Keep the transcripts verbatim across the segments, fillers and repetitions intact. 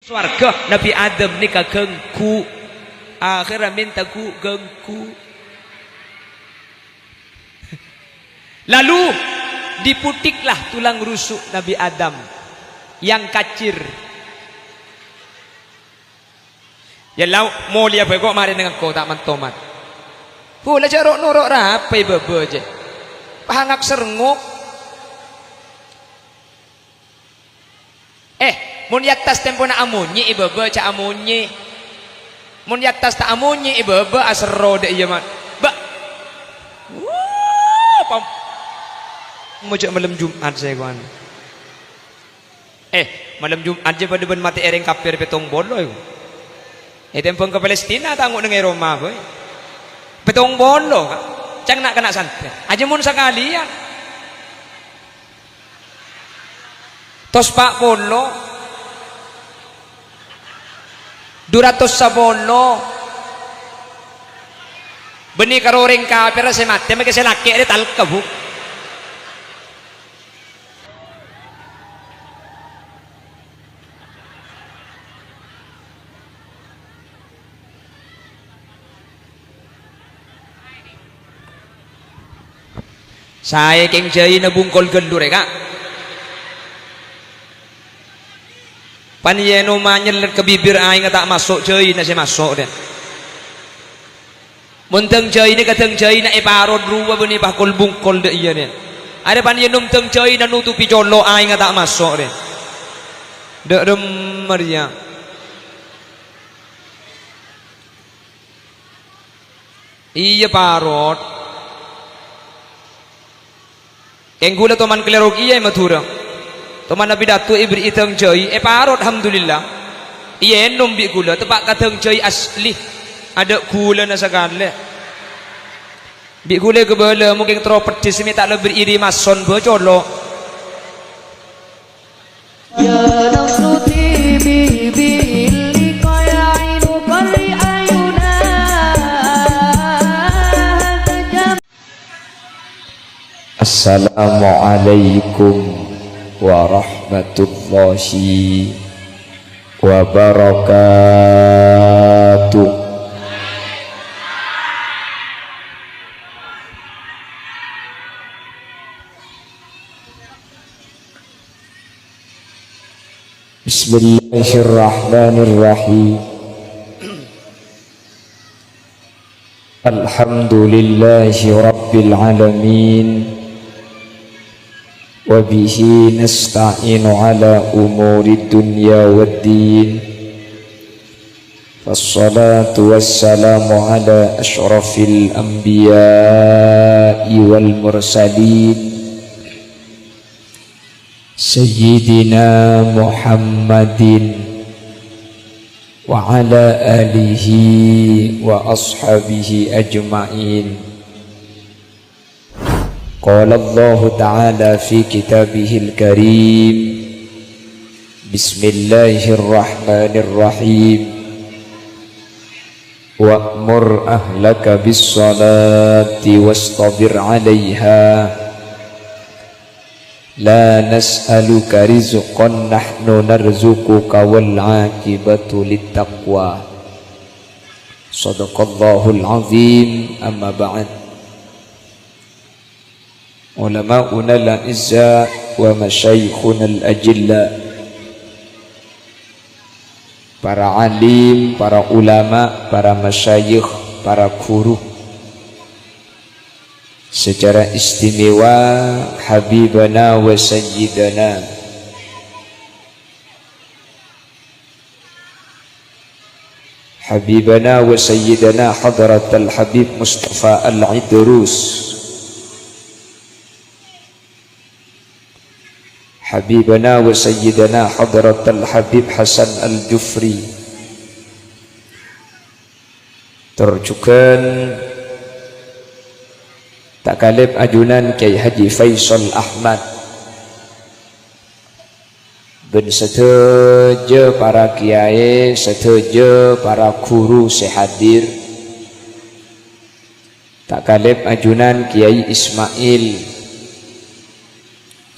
sowarga, Nabi Adam nèka ganggu. Akhèrra mènta ghu-, ganggu. Lalu diputiklah tulang rusuk Nabi Adam yang kacir. Ya, lao-, molèya bhâi ko' marè neng engko' ta' man-toman. Hu, la jhâ' ro'-noro' rapa è bâbâ, jè. Pahangak serngok. Eh, mon è attas tempona amonyè è bâbâ, jhâ' amonyè. Mon è attas ta' amonyè è bâbâ, aserro dâ' iyâ, man. Ba-, Wuh, pam-, mo jhâ' malem Jum'at sè kowan. Eh, malem Jum'at jhâ' padâ bân matè orèng kafir pèttong polo, èko. Ètèmbhâng ka Palestina, tango' neng è roma, boy. Pèttong polo, Ka'. Ca'na kana' santrè. Ajjhâ mon sakalèyan. Tos pa' polo. Du ratos sapolo. Bânnè karo orèng kafir sè matè, makè sè lakè' rè talka, Bu. Saè kèng jhâina bungkol ghâllu rè, Ka'. Pan yè noma nyellet ka bibir aèngnga ta' maso', jhâina sè maso', dâ'. Mon dâng jhâina ka dâng jhâina èparot rowa bânnè pakol-bungkol dâ' iyâ, dâ'. Arè pan yè nom dâng jhâina notobhi colo' aèngnga ta' maso', dâ'. Dâ' remma rèya. Iyâ, parot. Kèng ghulâ toman kalèro kèya è Madhurâ. Toman apidato èberri'i dâng jhâi, èparot, alhamdulillah. Iyâ, ènom bi' ghulâ, teppa' ka dâng jhâi asli. Adâ' ghulâna sakalè. Bi' ghulâ kabâlâ, mungkin terro peddhis mè' ta' la berri'i rimason bâ colo'. Assalamualaikum warahmatullahi wabarakatuh. Bismillahirrahmanirrahim. Alhamdulillahi rabbil alamin. Wa bihi nasta'inu ala umuri dunya waddin. Wassalatu wassalamu ala asyrafil anbiya'i wal mursalin. Sayyidina Muhammadin wa ala alihi wa ashabihi ajma'in. Qala Allahu ta'ala fi kitabihil karim, bismillahirrahmanirrahim. Wa'mur ahlaka bis salati wastabir 'alaiha. La nas'aluka rizqan, nahnu narzuquka, wal 'aqibatu lit taqwa. Shadaqallahul azim, amma ba'd. Ulama'unal a'izza wa masyayikhunal ajilla. Para alim, para ulama, para masyayikh, para guru. Secara istimewa Habibana wa Sayyidana, Habibana wa Sayyidana Hadratal Habib Mustafa Al-Idrus, Habibana wa Sayyidana Hadratal Habib Hasan Al-Jufri. Tor jughân ta' kalèp ajunan Kyai Haji Faisal Ahmad, bân sadhâjâ para kiyaè, sadhâjâ para ghuru sè hadir. Ta' kalèp ajunan Kyai Ismail,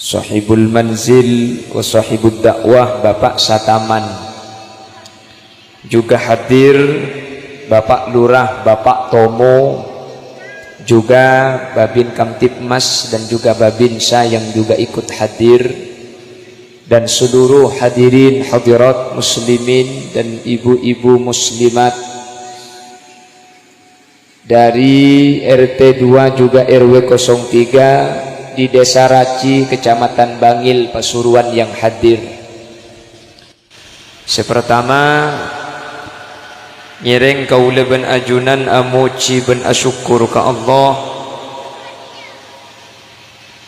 Sohibul Manzil wa Sohibud Da'wah, Bapa' Sataman. Juga hadir Bapak Lurah, Bapak Tomo, juga Babin Kamtibmas dan juga Babinsa yang juga ikut hadir, dan seluruh hadirin hadirat muslimin dan ibu-ibu muslimat dari R T dua juga R W kosong tiga di Desa Raci, Kecamatan Bangil, Pasuruan yang hadir. Sè partama, ngèrèng kaulâ bân ajunan amojhi bân asokkor ka Allah.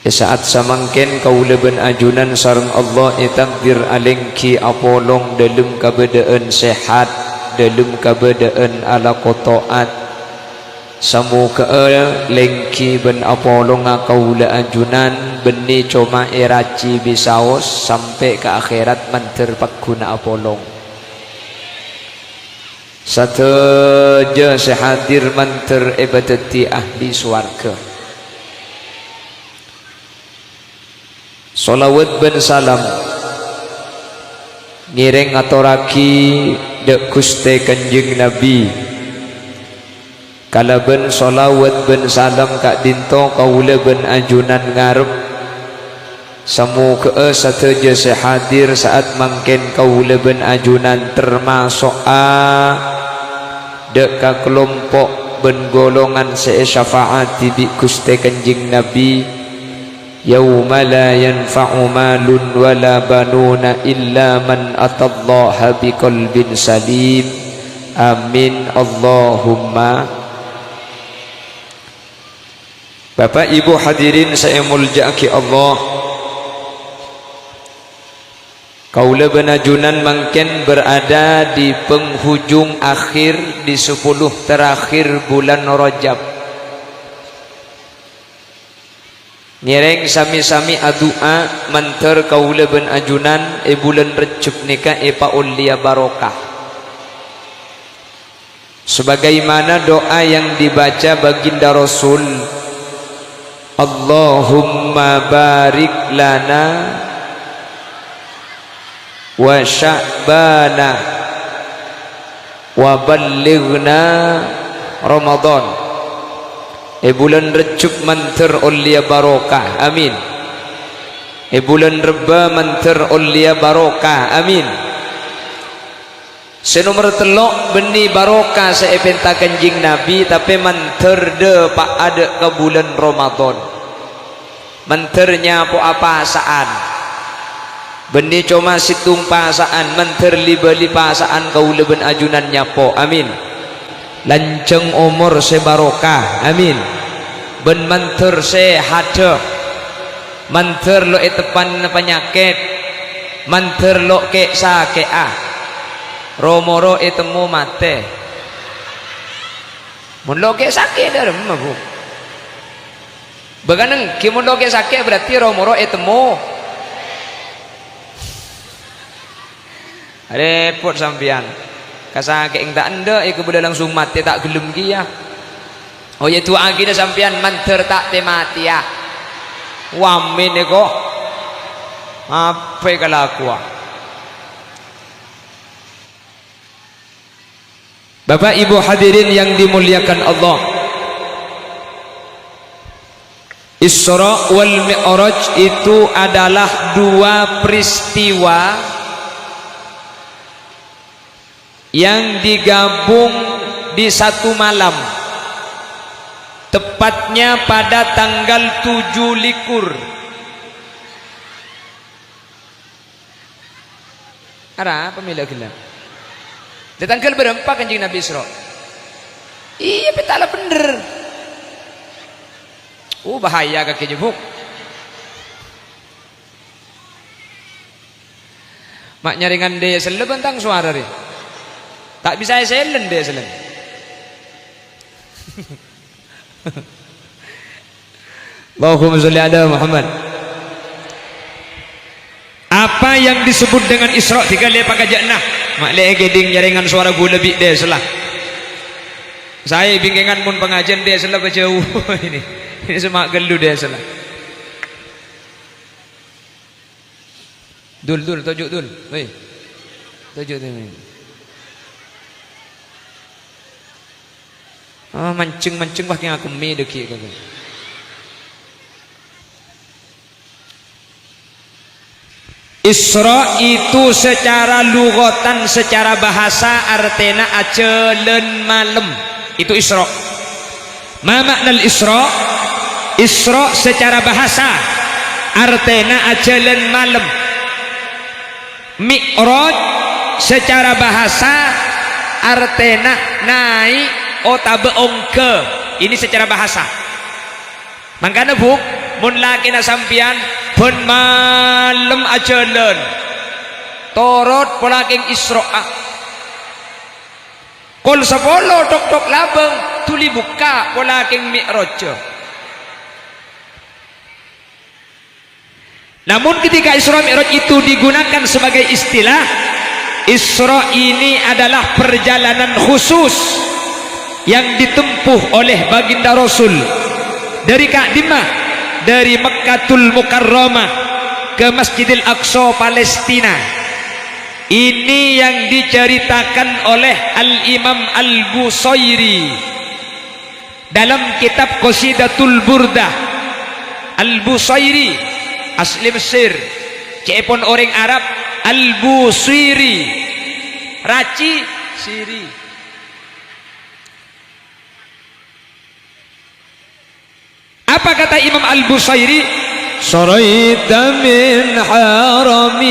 È sa'at samangkèn kaulâ bân ajunan sareng Allah ètakdir alèngghi apolong dâlem kabâdâ'ân sehat, dâlem kabâdâ'ân alako to'at. Samoghâ'â lèngghi bân apolonga kaulâ ajunan bânnè coma è Raci bisaos sampè' ka akhèrat mandhâr pagghuna apolong. Sadhâjâ sè hadir mandhâr èpadhâddhi ahli sowarghâ. Shalawat bân salam ngèrèng ngatorraghi dâ' Ghustè Kanjeng Nabbhi. Kalabân shalawat bân salam ka'dinto kaulâ bân ajunan ngarep, samoghâ'â sadhâjâ sè hadir sa'at mangkèn kaulâ bân ajunan termaso'a dâ' ka kalompo' bân golongan sè èsyafaati bi' Ghustè Kanjeng Nabbhi. Yauma la yanfa'u malun wa la banuna illa man atallaha biqalbin salim. Amin, Allahumma. Bapak Ibu hadirin sè èmoljâ'aghi Allah, kaulâ bân ajunan mangkèn berada di penghujung akhir, di sepuluh terakhir bulan Rajab. Ngèrèng sami-sami adu'a mandhâr kaulâ bân ajunan è bulân Rejjhep nèka èpaollèya barokah. Sebagaimana doa yang dibaca Baginda Rasul, "Allahumma barik lana wa Sya'bana wa ballighna Ramadan." È bulân Rejjhep mandhâr ollèya barokah. Amin. È bulân Rebbâ mandhâr ollèya barokah. Amin. Sè nomer tello' bânnè barokah sè èpènta Kanjeng Nabbhi, tapè mandhâr dâpa'a dâ' ka bulân Ramadan. Mandhâr nyapo'a pasa'an. Bânnè coma sèttong pasa'an, mandhâr li-bâli pasa'an kaulâ bân ajunan nyapo. Amin. Lanjhâng omor sè barokah. Amin. Bân mandhâr sèhadhâ. Mandhâr lo' èteppan panyakèt. Mandhâr lo' kè'-sakè'a. Ro-moro ètemmo matè. Mon lo' kè'-sakè' dâremma, Bu? Bâkana ènggi mon lo' kè'-sakè' berarti ro-moro ètemmo. Repot sampèyan. Kasakè'en ta' endâ', èkabâlâ langsung matè ta' ghellem kèya. Oh ya, du'aaghina sampèyan mandhâr ta' tè-matèya. Wa amin èko. Apa kalakowa? Bapak Ibu hadirin yang dimuliakan Allah, Isra wal Mi'raj itu adalah dua peristiwa yang digabung di satu malam, tepatnya pada tanggal tujuh likur. Arapa mè' la ghellâ'? Dâ' tangghâl bârâmpa Kanjeng Nabbhi Isra? Iyâ, pèta' la bhendher. Oh, bahaya kakè nyebuk. Ma' nyarè ngandhâ sella bân tang sowara rè. Ta' bisa èsellèn dhâ' sella. Allahumma sholli ala Muhammad. Apa yang disebut dengan Isra? Tiga lepa kaja'na. Ma' lè èkèdhing nyarengan sowara ghulâ bi' dhâ' sella. Saè bingkèngan mon pangajiyân dhâ' sella pajâu. Ini, ini sè ma' ghâllu dhâ' sella. Dul, Dul, toju', Dul. Hei. Toju', Dul. Ah, mancèng-mancèng, wah, kèng akemmè dhâggi', kata. Isra itu secara lughatan, secara bahasa, artèna ajhâlân malem. Itu Isra. Ma ma'nal Isra? Isra secara bahasa, artèna ajhâlân malem. Mi'raj secara bahasa artèna naè' otabâ ongghâ. Ini secara bahasa. Mangkana, Bu, mon lakèna sampèyan bân malem ajhâlân, torot pola kèng Isra'a. Kol sapolo tok-tok labâng, dhuli bukka' pola kèng Mi'rajâ. Namun ketika Isra Mi'raj itu digunakan sebagai istilah, Isra ini adalah perjalanan khusus yang ditempuh oleh Baginda Rasul. Dari ka'dimma? Dari Mekkatul Mukarramah ke Masjidil Aqsa, Palestina. Ini yang diceritakan oleh Al-Imam Al-Busairi dalam kitab Qasidatul Burdah. Al-Busairi, asli Mesir. Cè'èpon orèng Arab, Al-Busiri. Raci, siri. Apa kata Imam Al-Busairi? Saraita min haramin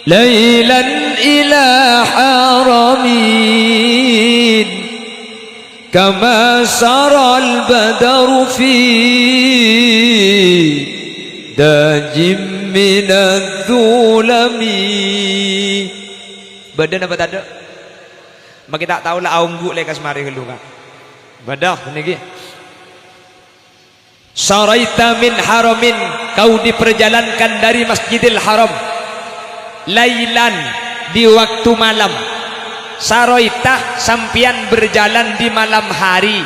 lailan ila haramin, kama saral badaru fi dajim minadh dhulami. Bâdâ napa tadâ'? Makè ta' tao la aongghu' lèkas marè ghâllu, Ka'. Bâdâ, nèkè. Saraita min haramin, kau diperjalankan dari Masjidil Haram. Lailan, di waktu malam. Saraita, sampèyan berjalan di malam hari.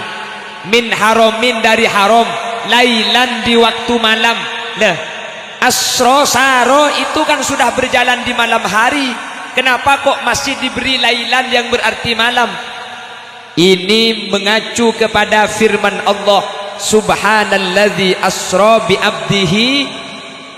Min haramin, dari haram. Lailan, di waktu malam. Lah, asra, sara itu kan sudah berjalan di malam hari. Kenapa kok masih diberi lailan yang berarti malam? Ini mengacu kepada firman Allah, "Subhanalladzi asra bi abdihi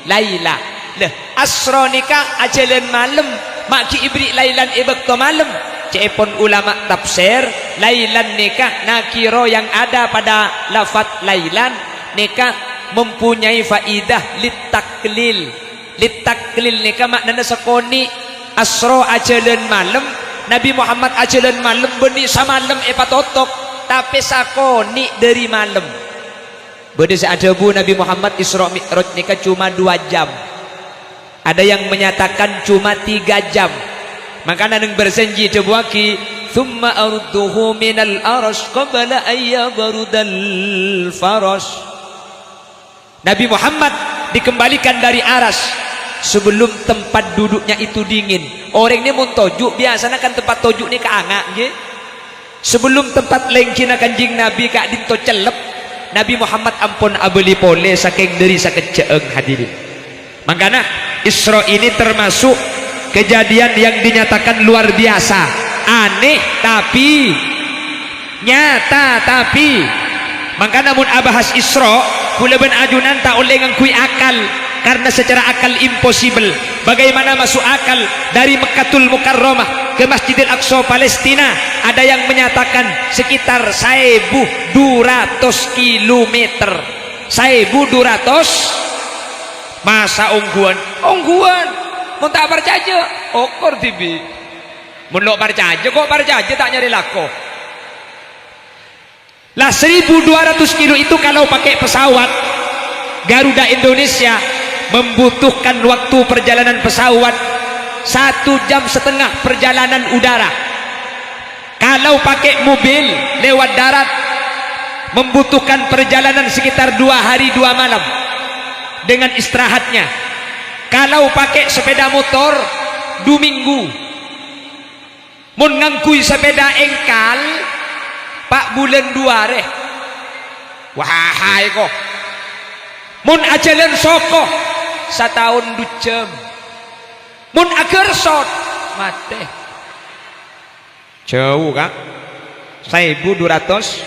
laila." Lah, asra nèka ajhâlân malem, ma' ghi' èberri' lailan è bâkto malem. Ca'èpon ulama tafsir, lailan nèka nakira yang ada pada lafat lailan nèka mempunyai faidah litaklil. Litaklil nèka ma'nana sakonè'. Asra ajhâlân malem, Nabi Muhammad ajhâlân malem bânnè samalem èpatotok, tapè sakonè' dâri malem. Bâdâ sè adhâbu Nabi Muhammad Isra Mi'raj nèka cuma dua jam. Ada yang menyatakan cuma tiga jam. Mangkana neng Barzanji dhâbuwaghi, "Tsumma arudduhu minal arasy qabla an yabrudal farash." Nabi Muhammad dikembalikan dari Aras sebelum tempat duduknya itu dingin. Orèng nè mon toju', biyasana kan tempat toju' nèka anga', ngghi. Sebelum tempat lèngghina Kanjeng Nabi ka'dinto cellep, Nabi Muhammad ampon abâli polè sakèng dâri sakejjhâ'ân, hadirin. Mangkana, Isra ini termasuk kejadian yang dinyatakan luar biasa, aneh, tapi nyata, tapi. Mangkana mon abahas Isra, kaulâ bân ajunan ta' ollè ngangghuy akal, karena secara akal impossible. Bagaimana masuk akal dari Mekkatul Mukarramah ke Masjidil Aqsa, Palestina? Ada yang menyatakan sekitar saèbu du ratos kilometer. Saèbu du ratos. Masa ongghuwân? Ongghuwân. Mon ta' parcajâ, okor dhibi'. Mon lo' parcajâ, kok parcajâ ta' nyarè lako. Lah, seribu dua ratus kilo itu kalau pakai pesawat Garuda Indonesia membutuhkan waktu perjalanan pesawat satu jam setengah perjalanan udara. Kalau pakai mobil lewat darat, membutuhkan perjalanan sekitar dua hari dua malam dengan istirahatnya. Kalau pakai sepeda motor, dua minggu. Mon ngangghuy sepeda engkal, pa' bulân du arè. Wahai ko. Mon ajhâlân soko, sataon du jam. Mon agersot, matè. Jhâu, Ka'. Saèbu du ratos.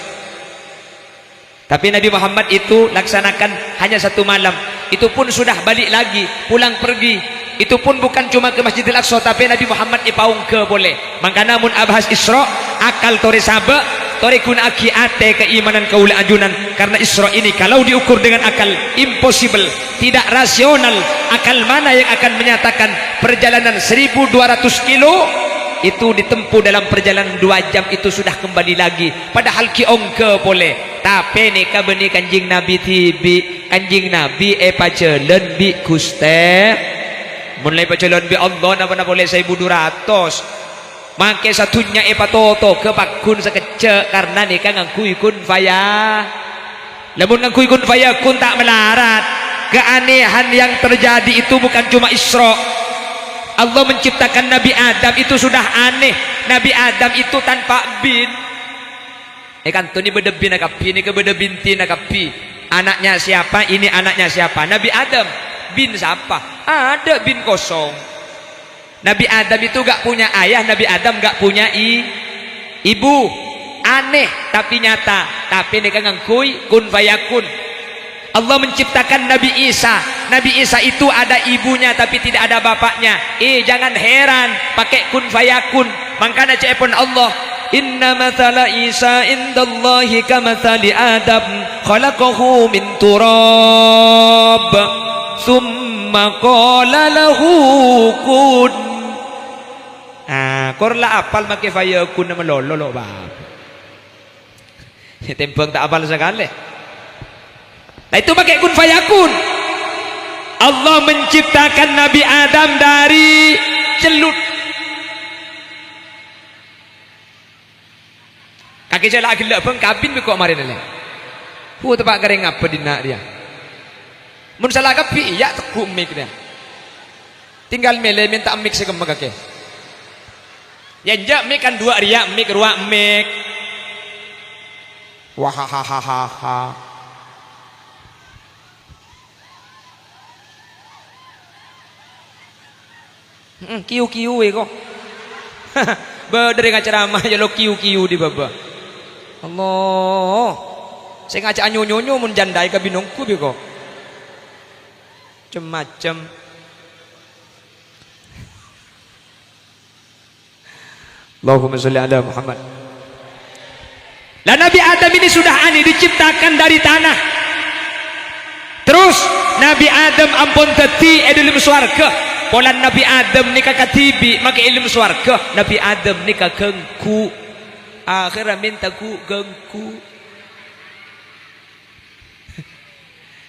Tapi Nabi Muhammad itu laksanakan hanya satu malam. Itu pun sudah balik lagi, pulang pergi. Itu pun bukan cuma ke Masjidil Aqsa, tapi Nabi Muhammad èpaongghâ polè. Mangkana mon abahas Isra, akal torè sabâ', torè ghuna'aghi atè kaimanan kaulâ ajunan. Karena Isra ini kalau diukur dengan akal, impossible, tidak rasional. Akal mana yang akan menyatakan perjalanan seribu dua ratus kilo itu ditempuh dalam perjalanan dua jam itu sudah kembali lagi? Padahal ghi' ongghâ polè. Tapè nèka bânnè Kanjeng Nabi dhibi'. Kanjeng Nabi èpajhâlân bi' Ghustè. Mon la èpajhâlân bi' Allah, napa-napa polè saèbu du ratos. Makè sadhunnya èpatotogâ pagghun sakejjhâ', karna nèka ngangghuy kun faya-, lamon ngangghuy kun fayakun ta' malarat. Keanehan yang terjadi itu bukan cuma Isra. Allah menciptakan Nabi Adam itu sudah aneh. Nabi Adam itu tanpa bin. È kantona bâdâ binna kabbhi, nèka bâdâ bintina kabbhi. Anaknya siapa? Ini anaknya siapa? Nabi Adam. Bin sapa? Adâ' bin kosong. Nabi Adam itu gak punya ayah, Nabi Adam gak punya i-, ibu. Aneh, tapi nyata. Tapi nèka ngangghuy kun fayakun. Allah menciptakan Nabi Isa. Nabi Isa itu ada ibunya tapi tidak ada bapaknya. Eh, jangan heran, pakai kun fayakun. Mangkana ca'èpon Allah, "Inna mathala Isa indallahi kamathali Adam, khalaqahu min turab, tsumma qala lahu kun." Ah, kor la apal makè fayakun malolo, lo', Bab. Tèmbhâng ta' apal sakalè. Nah, itu pakai kun fayakun. Allah menciptakan Nabi Adam dari cellut. Kakè cella' ghellâ' bhâng kabin bi' ko' marèna lè. Hu, teppa' karè ngapa dinna' rèya? Mon sala kabbhi, iyâ tegghu' mik rèya. Tinggal mèlè mènta mik sè kemma kakè. Yâ, enjâ' mik kan duwâ' rèya, mik rowa mik. Wahahahaha. Heeh, kiyu-kiyu è ko. Bâdâ rè ngacaramah yâ lo kiyu-kiyu di bâbâ. Allah. Sè ngajhâk anyonyo-nyonyo mon jhândhâ è kabin ongghu bi' ko. Cem-macem. Allahumma sholli ala Muhammad. Lah, Nabi Adam ini sudah aneh, diciptakan dari tanah. Terus, Nabi Adam ampon dhâddhi è dâlem sowarghâ. Polana Nabi Adam nèka kadhibi' makè è dâlem sowarghâ. Nabi Adam nèka ghângghu. Akhèrra mènta ghu-, ghângghu.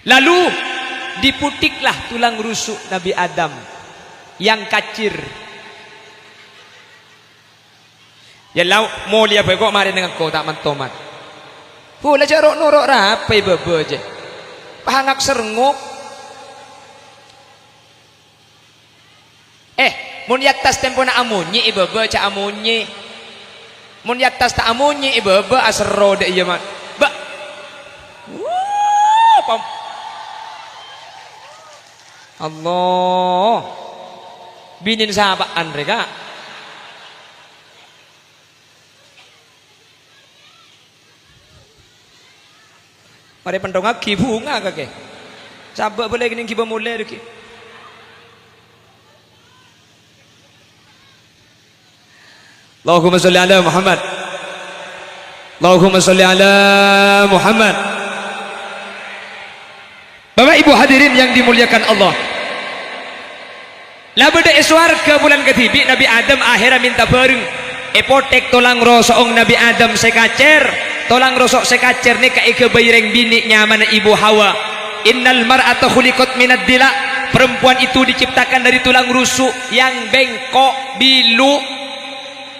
Lalu diputiklah tulang rusuk Nabi Adam yang kacir. Yâ, la molèya bhâi ko' marèna ngko' ta' man-toman. Hu, la jhâ' ro'-noro' rapa è bâbâ jâ. Pahangak serngok. Eh, mon è attas tempona amonyè è bâbâ jhâ' amonyè. Mon è attas ta' amonyè è bâbâ aserro dâ' iyâ, Ma'. Ba-, Wuh, pam-, Allah. Binèn sapa'an rè, Ka'. Marè penthongaghi bhunga kakè. Sabâ' bâlâi kennèng ghibâ molè rèki. Allahumma sholli ala Muhammad. Allahumma sholli ala Muhammad. Bapak Ibu hadirin yang dimuliakan Allah. La bâdâ è sowarghâ bulân kadhibi', Nabbhi Adam akhèrra mènta bhâreng. Èpothèk tolang roso'ong Nabbhi Adam sè kacèr. Tolang roso' sè kacèr nèka èghâbây rèng binè' nyamana Ibu Hawa. "Innal mar'ata khuliqat minad dila'." Perempuan itu diciptakan dari tulang rusuk yang bengkok, bilu.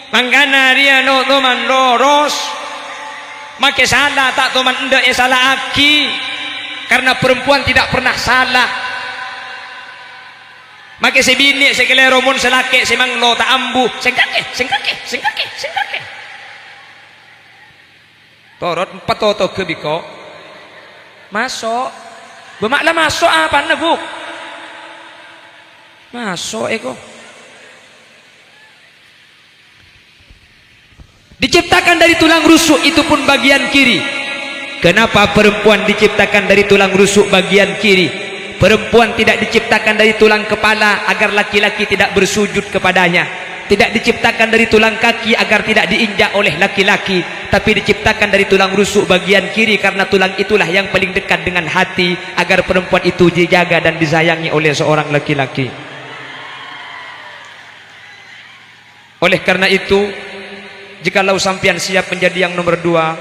Mangkana rèya no-, toman loros. Makè sala ta' toman endâ' èsala'aghi. Karena perempuan tidak pernah salah. Makè sè binè' sè kalèro mon sè lakè' sè manglo ta' ambu. Sèngkakè, sèngkakè, sèngkakè, sèngkakè. Torot empat otoghâ bi' ko'. Maso'. Bâ ma' la maso' apana, Bu'? Maso' è ko'. Diciptakan dari tulang rusuk, itu pun bagian kiri. Kenapa perempuan diciptakan dari tulang rusuk bagian kiri? Perempuan tidak diciptakan dari tulang kepala agar laki-laki tidak bersujud kepadanya. Tidak diciptakan dari tulang kaki agar tidak diinjak oleh laki-laki, tapi diciptakan dari tulang rusuk bagian kiri karena tulang itulah yang paling dekat dengan hati agar perempuan itu dijaga dan disayangi oleh seorang laki-laki. Oleh karena itu, jikalau sampeyan siap menjadi yang nomor dua,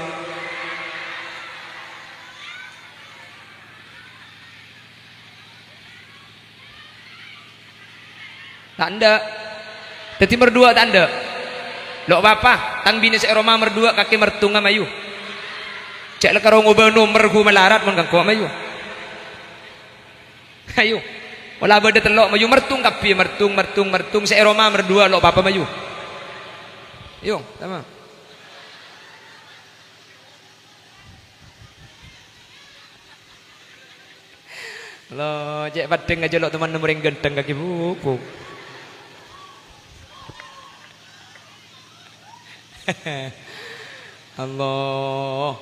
ta' endâ'. Dhâddhi merdua ta' endâ'. Lo' papa, tang binè sè è roma merdua kakè mertungnga mayu. Cè' la karo ngobâ nomer ghu malarat mon kangghuwâ mayu. Ayo. Pola bâdâ tello' mayu mertung kabbhi, mertung, mertung, mertung. Sè è roma merdua lo' papa mayu. Ayo, tama. Lo, cè' peddheng ajâ lo' teman-teman orèng ghântheng kakè bubuk. Allah.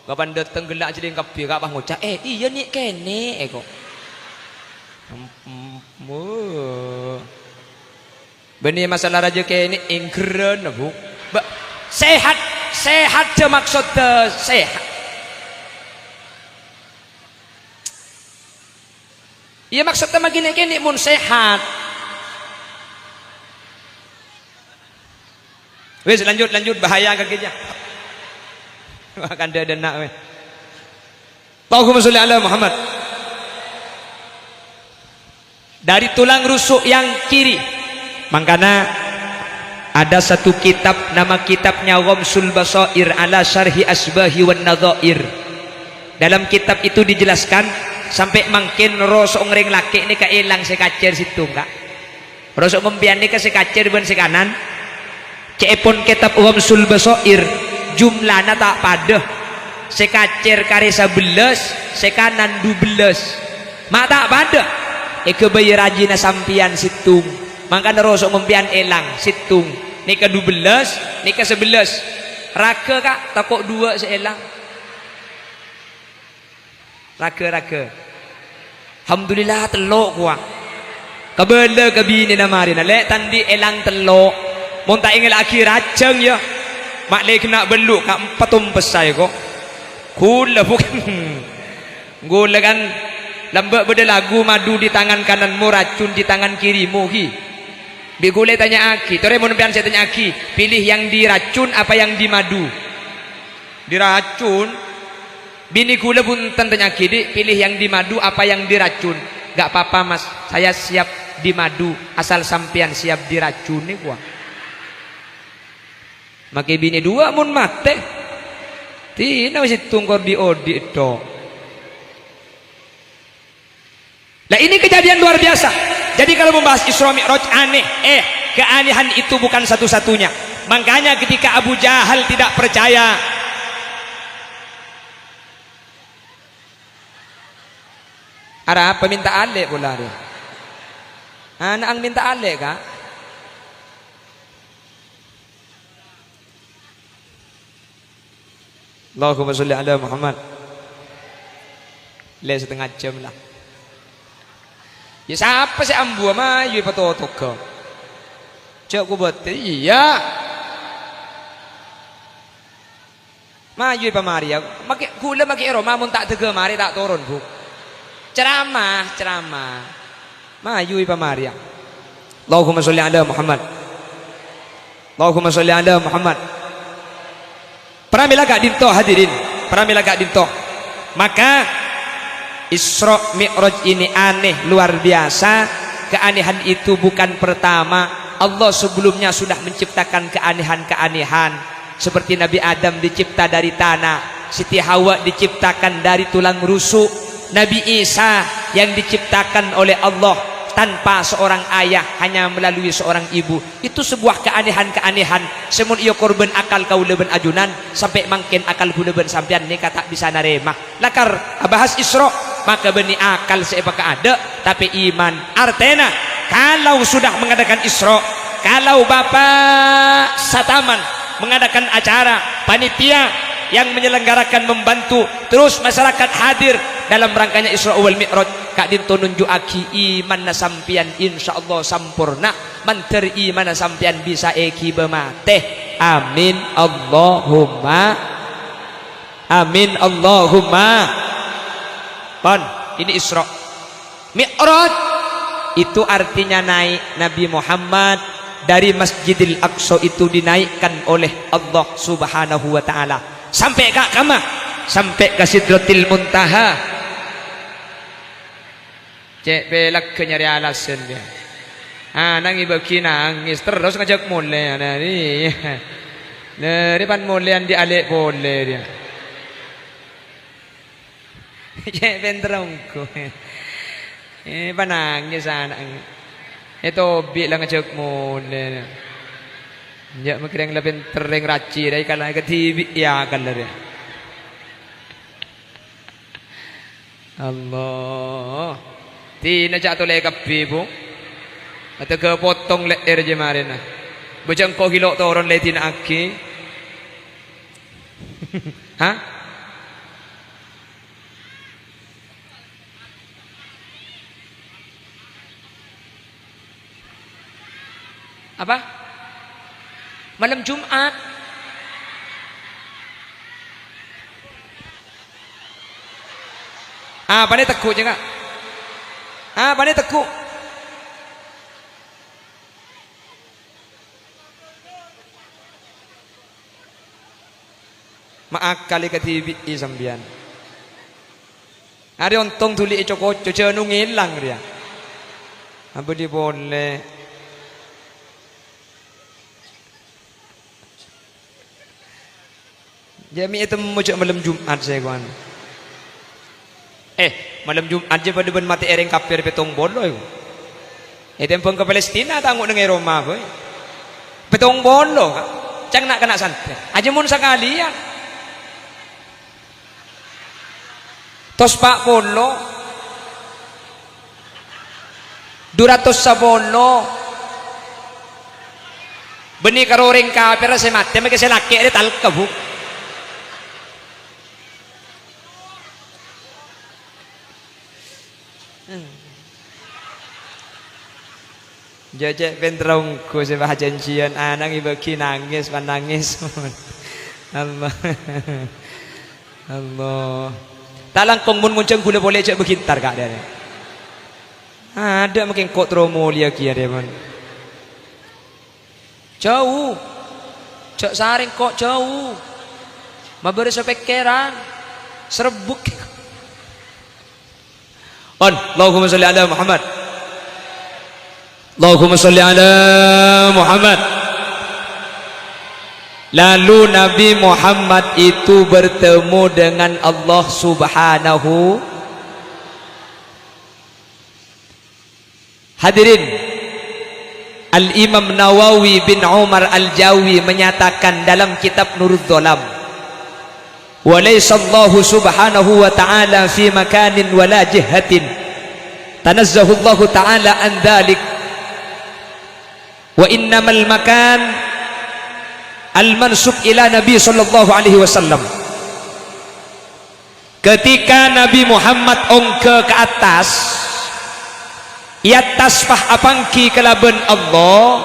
Kapan dâteng ghellâ' ajhâlling kabbhi, ka' pas ngoca', "Eh, iyâ, nè', kènè', eh, kok." Em, em, wuh. Bânnè masalah rajâ kènè' èngghârân, Bu. Ba-, sehat, sehat jâ maksodda sehat. Iyâ, maksodda ma' kènè'-kènè' mon sehat. Wis, lanjut, lanjut, bahaya kakè jâ. Wah, kandhâ dâ' enna', weh. Allahumma sholli ala Muhammad. Dari tulang rusuk yang kiri. Mangkana ada satu kitab, nama kitabnya Ghamsul Basair ala Syarhi Asbahi wan Nadhair. Dalam kitab itu dijelaskan, sampè' mangkèn roso'na orèng lakè' nèka èlang sè kacèr sèttong, Ka'. Roso'na sampèyan nèka sè kacèr bân sè kanan. Ca'èpon kètab Ghamsul Basair, jumlana ta' padâ. Sè kacèr karè sabellâs, sè kanan dubellâs. Ma' ta' padâ. Èghâbây rajina sampèyan sèttong. Mangkana roso'na sampèyan èlang sèttong. Nèka dubellâs, nèka sabellâs. Raghâ, Ka', tako' duwâ' sè èlang. Raghâ-raghâ. Alhamdulillah, tello' kowa. Kabâlâ ka binèna marèna, "Lè', ta' andi' èlang tello'. Mon ta' èngella'aghi rajâng, yâ. Ma' lè' ghenna' bâllu', Ka', empa' tompessa, yâ, ko'." Ghulâ, Bu. Ghulâ kan lambâ' bâdâ lagu, "Madu di tangan kananmu, racun di tangan kirimu," ghi. Bi' ghulâ ètanya'aghi, torè mon sampèyan sè ètanya'aghi, pilih yang diracun apa yang dimadu? Diracun. Binè ghulâ bhunten tanya'aghi, "Dik, pilih yang dimadu apa yang diracun?" "Nggak apa-apa, Mas, saya siap dimadu, asal sampèyan siap diracun," nèko. Makè binè duwâ' mon matè. Dinah sèttong kor di-odi' tok. Lah, ini kejadian luar biasa. Jadi, kalau membahas Isra Mi'raj, aneh. Eh, keanehan itu bukan satu-satunya. Makanya, ketika Abu Jahal tidak percaya, arapa minta alè' pola rè? Ana'na minta alè', Ka'? Allahumma sholli ala Muhammad. Lè' satengnga jam, la. Yâ, sapa sè ambuwâ mayu èpatotoghâ? Jhâ' kobâtè, iyâ. Mayu èpamarèya. Makè, ghulâ makè è roma mon ta' dâgâ marè ta' toron, Bu. Ceramah, ceramah. Mayu èpamarèya. Allahumma sholli ala Muhammad. Allahumma sholli ala Muhammad. Pramila ka'dinto, hadirin. Pramila ka'dinto. Maka, Isra Mi'raj ini aneh, luar biasa. Keanehan itu bukan pertama. Allah sebelumnya sudah menciptakan keanehan-keanehan. Seperti Nabi Adam dicipta dari tanah, Siti Hawa diciptakan dari tulang rusuk, Nabi Isa yang diciptakan oleh Allah tanpa seorang ayah, hanya melalui seorang ibu. Itu sebuah keanehan-keanehan. Sè mon èokorbhân akal kaulâ bân ajunan, sampè' mangkèn akal ghulâ bân sampèyan nèka ta' bisa narèma. Lakar abahas Isra, maka bânnè akal sè èpakaadâ', tapè iman. Artèna, kalau sudah mengadakan Isra, kalau Bapak sataman mengadakan acara, panitia yang menyelenggarakan membantu, terus masyarakat hadir dalam rangkanya Isra wal Mi'raj, ka'dinto nunju'aghi imanna sampèyan, insyaallah samporna, mandhâr imanna sampèyan bisa èghibâ matè. Amin, Allahumma amin, Allahumma. Pon, ini Isra. Mi'raj itu artinya naik. Nabi Muhammad dari Masjidil Aqsa itu dinaikkan oleh Allah Subhanahu wa Ta'ala sampai ka kamma? Sampai ka Sidratil Muntaha. Cè' pèlagghâ nyarè alasan, yâ. Ana' èbâghi nangès, terros ngajhâk molè, ana' rè. Lha, rè pan molè andi' alè' polè, rè. Cè' pènterra ongghu. Eh, panangès ana'. Ètobi' la ngajhâk molè. Yâ, makèrèng la pènterrèng rajhi, rè, kala kadhibi' è akal, rè. Allah. Dina ca' tolè kabbhi, Bu. Atega potong lè'èr jâ marèna. Bâjâ engko' ghilo' toron la èdina'aghi. Hah? Apa? Malem Jumat. Apana tegghu', cengka'? Apana tegghu'? Ma' akal è kadhibi'i sampèyan. Arè ontong dhuli èco-koco, jhânung èlang rèya. Abâdhi polè. Jâ' mè' ètemmo jâ' malem Jumat sè kowan. Eh, malem Jumat jâ' padâ bân matè'è rèng kafir pèttong polo, èko. Ètembhâng ka Palestina, ta' ngo' neng è roma, boy. Pèttong polo, Ka'. Cang na'-kana' santrè. Ajâ mon sakalèyan. Tos pa' polo. Du ratos sapolo. Bânnè karo orèng kafir sè matè, mèkè sè lakè' rè talka, Bu. Jâ' cè' pènterra ongghu sè pas ajhânjhiyân, ana' èbâghi nangès, pan nangès. Allah. Allah. Ta' langkong mon ngonjhâng ghulâ polè jâ' bâghi entar, Ka', dâri. Adâ' mangkèn ko' terro molèya kèya, dâri, mon. Jhâu. Jâ' sarè ko' jhâu. Mabârâsa pèkkèran. Sarebbhuk. On, Allahumma sholli ala Muhammad. Allahumma sholli ala Muhammad. Lalu Nabi Muhammad itu bertemu dengan Allah Subhanahu. Hadirin, Al-Imam Nawawi bin Umar Al-Jawi menyatakan dalam kitab Nuruz Zalam, "Wa laisa Allahu subhanahu wa ta'ala fi makanin wa la jihatin. Tanazzahu Allahu ta'ala an dzalik. Wa innamal makan al-mansub ila Nabi sallallahu alaihi wasallam." Ketika Nabi Muhammad ongghâ ka attas, è attas pas apangghi kalabân Allah,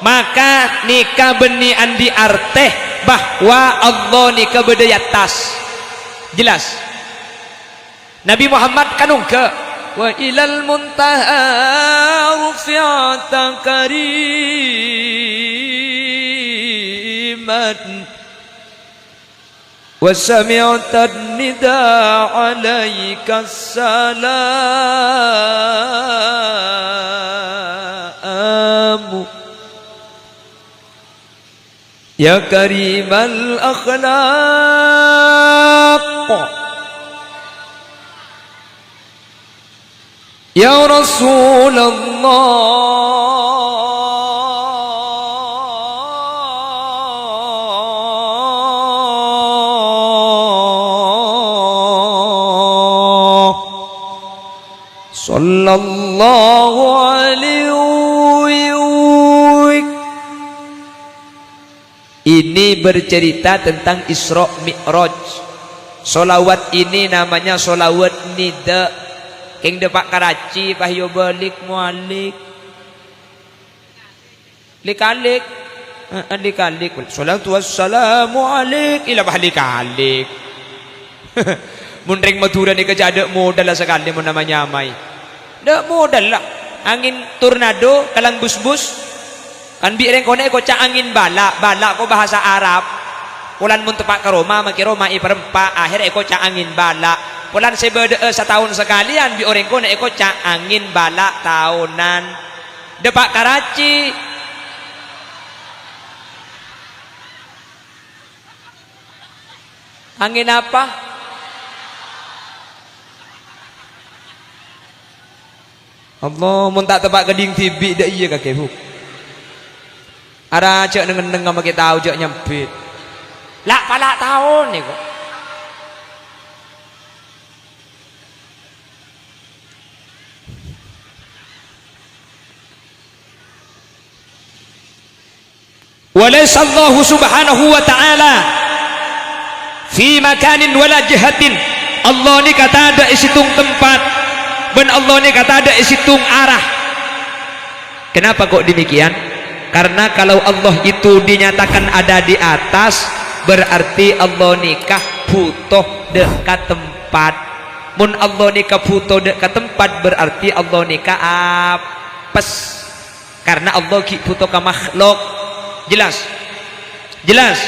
maka nèka bânnè andi' artè bahwa Allah nèka bâdâ è attas. Jelas? Nabi Muhammad kan ongghâ, "Wa ilal muntaha rufi'ta kariman." Wa sami'tan nida alaika salamu. Ya karimal akhlaq. Ya Rasulullah, sallallahu alaihi. Ini bercerita tentang Isra Mi'raj. Sholawat ini namanya sholawat nida. Kèng dâpa' karaci, pas yâ bâlik malik. Lik-alik. Heeh, lik-alik. Sholatu wassalamu alaik. Ila, pas lik-alik. Mon rèng Madhurâ nèka jhâ' dâ' modhâlla sakalè mon nyama-nyamaè. Dâ' modhâlla. Angin tornado, kalang busbus. Kan bi' rèng konè' èkoca' angin bala'. Bala' ko bahasa Arab. Polana mon teppa' ka roma, makè roma èparempa', akhèr èkoca' angin bala'. Polana sè bâdâ'â sataon sakalèyan bi' orèng konè' èkoca' angin bala' taonan. Dâpa' karaci. Angin apa? Allah, mon ta' teppa' ka dhing dhibi' dâ' iyâ kakè, Bu. Ara jhâ' neng-enneng makè tao jhâ' nyambit. La'-pala' taon nèko. Wa laisa Allahu subhanahu wa ta'ala fi makanin wala jihatin. Allah nèka tadâ' è sèttong tempat, bân Allah nèka tadâ' è sèttong arah. Kenapa kok demikian? Karena kalau Allah itu dinyatakan ada di atas, berarti Allah nèka bhuto dâ' ka tempat. Mon Allah nèka bhuto dâ' ka tempat, berarti Allah nèka apes. Karena Allah ghi' bhuto ka makhluk. Jelas? Jelas?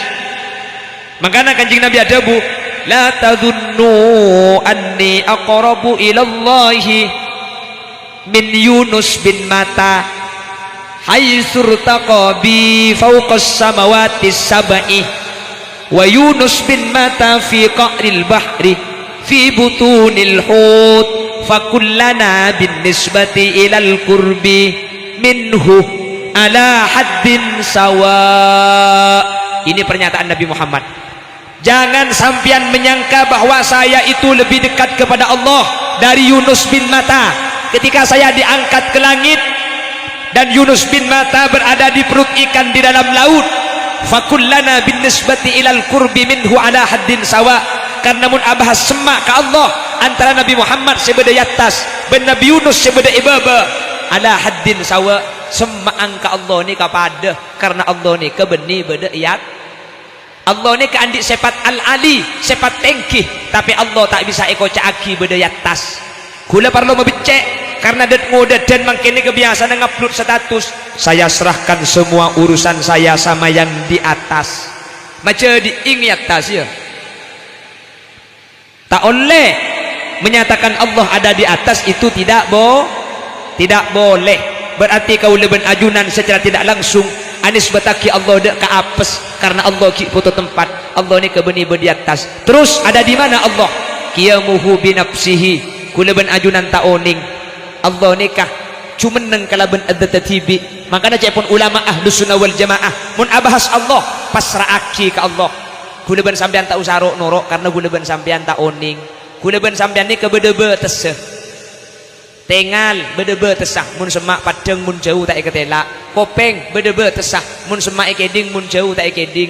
Mangkana Kanjeng Nabi adhâbu, "La tadzunnu anni aqrabu ilallahi min Yunus bin Matta, haitsurtaqa bi fauqas samawati sab'i." Wa Yunus bin Matta fi qa'ril bahri, fi butunil hut, fa kullana bin nisbati ilal qurbi minhu ala haddin sawa. Ini pernyataan Nabi Muhammad. Jangan sampeyan menyangka bahwa saya itu lebih dekat kepada Allah dari Yunus bin Matta. Ketika saya diangkat ke langit, dan Yunus bin Matta berada di perut ikan di dalam laut. Fakullana bin nisbati ilal qurbi minhu ala haddin sawa. Karna mon abahas semma' ka Allah antara Nabi Muhammad sè bâdâ è attas bân Nabi Yunus sè bâdâ è bâbâ, ala haddin sawa, semma'an ka Allah nèka padâ, karna Allah nèka bânnè bâdâ è at-, Allah nèka andi' sèpat al-ali, sèpat tèngghi, tapè Allah ta' bisa èkoca'aghi bâdâ è attas. Ghulâ parlo mabeccè', karna dâd-ngodâdhân mangkèn nèka biyasana ngupload status, "Saya serahkan semua urusan saya sama yang di atas." Majâdhi'eng è attas, yâ. Ta' ollè. Menyatakan Allah ada di atas itu tidak bo-, tidak boleh. Berarti kaulâ bân ajunan secara tidak langsung anisbataghi Allah dâ' ka apes, karna Allah ghi' bhuto tempat. Allah nèka bânnè bâdâ è attas. Terros ada di mana Allah? Qiyamuhu binafsihi. Ghulâ bân ajunan ta' onèng. Allah nèka jumenneng kalabân adâddhâ dhibi'. Mangkana ca'èpon ulama Ahlus Sunnah wal Jamaah, mon abahas Allah, pasra'aghi ka Allah. Ghulâ bân sampèyan ta' osa ro'-noro', karna ghulâ bân sampèyan ta' onèng. Ghulâ bân sampèyan nèka bâdâ bâtessa. Tèngal bâdâ bâtessa, mon semma' paddhâng, mon jhâu ta' èkatèla'. Kopèng bâdâ bâtessa, mon semma' èkèdhing, mon jhâu ta' èkèdhing.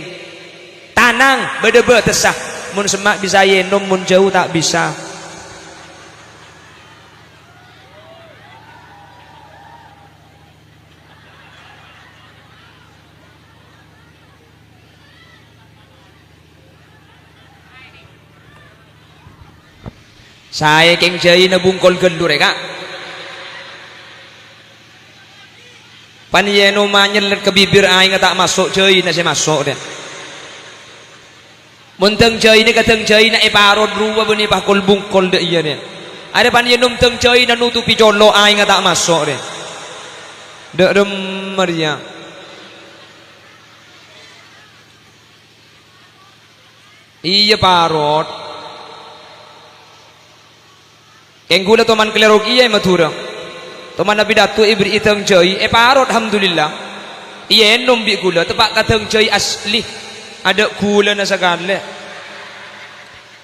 Tanang bâdâ bâtessa, mon semma' bisa ènom, mon jhâu ta' bisa. Saè kèng jhâina bungkol ghâllu rè, Ka'. Pan iyâ ènoma nyellèt ka bibir aèngnga ta' maso', jhâina sè maso', dâ'. Mon dhâng jhâina ka dhâng jhâina èparot rowa bânnè pakol-bungkol dâ' iyâ, dâ'. Arè pan iyâ ènom dhâng jhâina notobhi colo' aèngnga ta' maso', dâ'. Dâ' remma rèya. Iyâ, parot. Kèng ghulâ toman kalèro kèya è Madhurâ. Toman apidato èberri'i dhâng jhâi, èparot, alhamdulillah. Iyâ, ènom bi' ghulâ, teppa' ka dhâng jhâi asli. Adâ' ghulâna sakalè.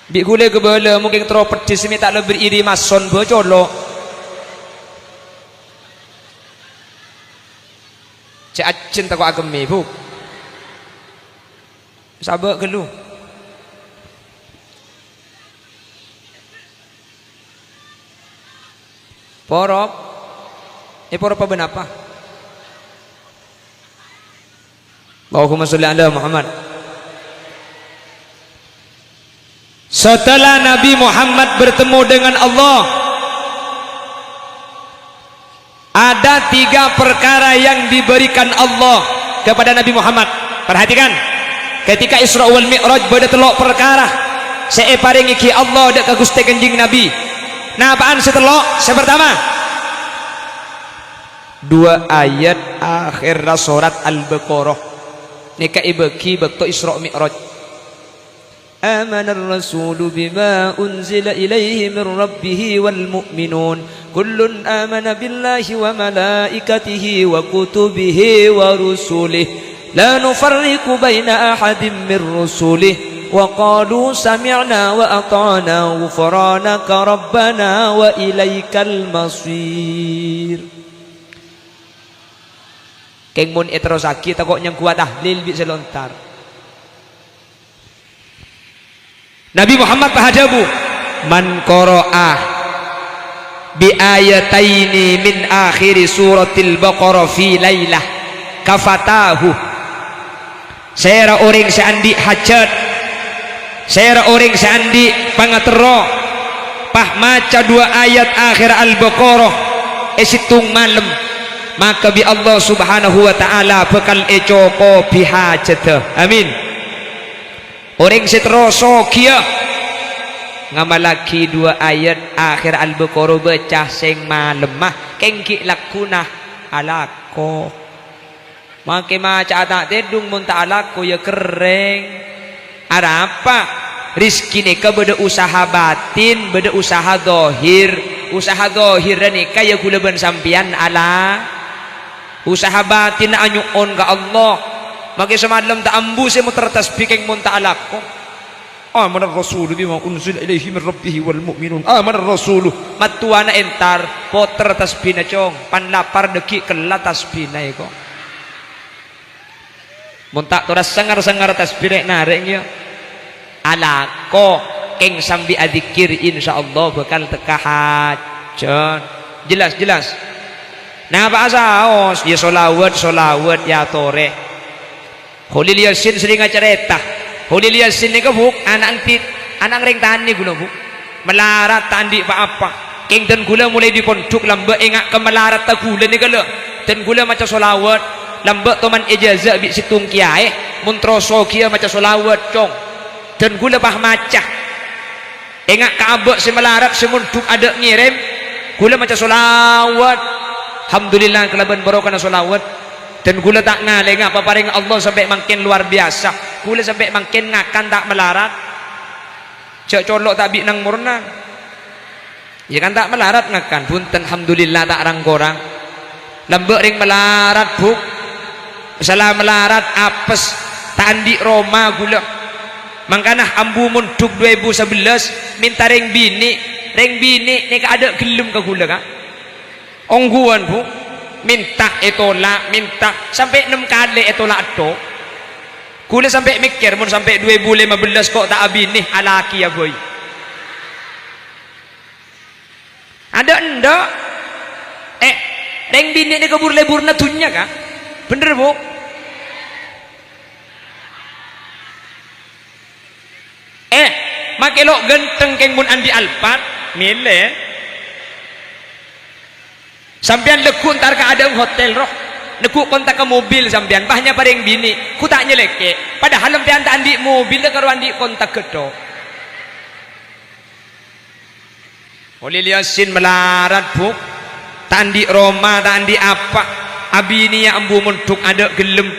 Bi' ghulâ kabâlâ, mungkin terro peddhis mè' ta' la berri'i rèmason bâ colo'. Jhâ' ajjhân tako' akemmè, Bu. Sabâ' ghâllu. Porop? È, porop apa napa? Allahumma sholli ala Muhammad. Setelah Nabi Muhammad bertemu dengan Allah, ada tiga perkara yang diberikan Allah kepada Nabi Muhammad. Perhatikan, ketika Isra wal Mi'raj bâdâ tello' perkara sè èparèngèghi Allah dâ' ka Ghustè Kanjeng Nabi. Napa'an sè tello'? Sè pertama, dua ayat akhèrra sorat Al-Baqarah. Nèka èbâgi bâkto Isra Mi'raj. آمن الرسول بما أنزل إليه من ربه والمؤمنون، كل آمن بالله وملائكته وكتبه ورسله، لا نفرق بين أحد من رسله، وقالوا سمعنا وأطعنا، غفرانك ربنا وإليك المصير. Kèng mon èterrossaghi tako' nyangguwâ tahlil bi' sè lontar. Nabi Muhammad pas adhâbu, "Man qara'a bi ayataini min akhiri suratil Baqarah fi lailah kafatahu." Sèra orèng sè andi' hajat, sèra orèng sè andi' pangaterro, pas maca dua ayat akhir Al-Baqarah è sèttong malem, maka bi' Allah Subhanahu wa Ta'ala bhâkal ècokobhi hajhâddhâ. Amin. Orèng sè terro soghiyâ ngamallaghi dua ayat akhir Al-Baqarah bâca sèng malemma, kèng ghi' lagghuna alako. Makè maca'a ta' tèdhung mon ta' alako, ya kerrèng. Arapa? Rizki nèka bâdâ usaha batin, bâdâ usaha dhahir. Usaha dhahirra nèka ya ghulâ bân sampèyan ala-, Usaha batinna anyo'on ka Allah. Makè samalem ta' ambu sè moter tasbih kèng mon ta' alako. Amanar rasulu bima unzila ilaihi mir rabbihi wal mu'minun. Amanar rasulu. Mattowana entar, poter tasbihna, Cong. Pan lapar dhâggi' kella tasbihna, èko. Mon ta' toras sangar-sangar tasbih rè'-narè', ya. Alako, kèng sambi adzikir, insyaallah bhâkal tekka hajhât. Jelas, jelas. Napa'a saos? Ya sholawat, sholawat, ya torè. Kholil Yasin sering acarèta. Kholil Yasin nèka, Bu', ana' andi', ana' orèng tanè ghulâ, Bu'. Malarat ta' andi' pa-apa. Kèng dân ghulâ molaè è pondhuk lambâ' enga' ka malaratta ghulâ nèka, lho. Dân ghulâ maca sholawat, lambâ' toman èjaza bi' sèttong kèyaè, mon terro soghiyâ maca sholawat, Cong. Dân ghulâ pas maca. Enga' ka abâ' sè malarat sè mondhuk adâ' ngèrèm, ghulâ maca sholawat. Alhamdulillah, kalabân barokana sholawat. Dân ghulâ ta' ngalènga paparèngnga Allah sampè' mangkèn lowar biyasa. Ghulâ sampè' mangkèn ngakan ta' malarat. Jhâ' colo' ta' bi' nang-mornang. Iyâ kan ta' malarat ngakan, bhunten, alhamdulillah ta' rang-korang. Lambâ' rèng malarat, Bu'. Sala malarat, apes, ta' andi' roma ghulâ. Mangkana ambu mondhuk du èbu sabellâs, mènta rèng binè', rèng binè' nèka adâ' ghellem ka ghulâ, Ka'. Ongghuwân, Bu'. Mènta ètola', mènta sampè' nem kalè ètola' ètto. Ghulâ sampè' mèkkèr, mon sampè' du èbu lèma bellâs ko' ta' abinè, alakèya bhâi. Adâ' endâ'. Eh, rèng binè' nèka bur-lèburna dhunnya, Ka'. Bhender, Bu'? Eh, makè lo' ghântheng kèng mon andi' Alphard, mèlè. Sampèyan lagghu' entar ka adâ'na hotel, roh. Negghu' kontakka mobil sampèyan, pas nyapa rèng binè', ghu ta' nyalèkè'. Padahal sampèyan ta' andi' mobil, la karo andi' kontak ghâtto. Kholil Yasin malarat, Bu'. Ta' andi' roma, ta' andi' apa. Abinèya ambu mondhuk adâ' ghellem.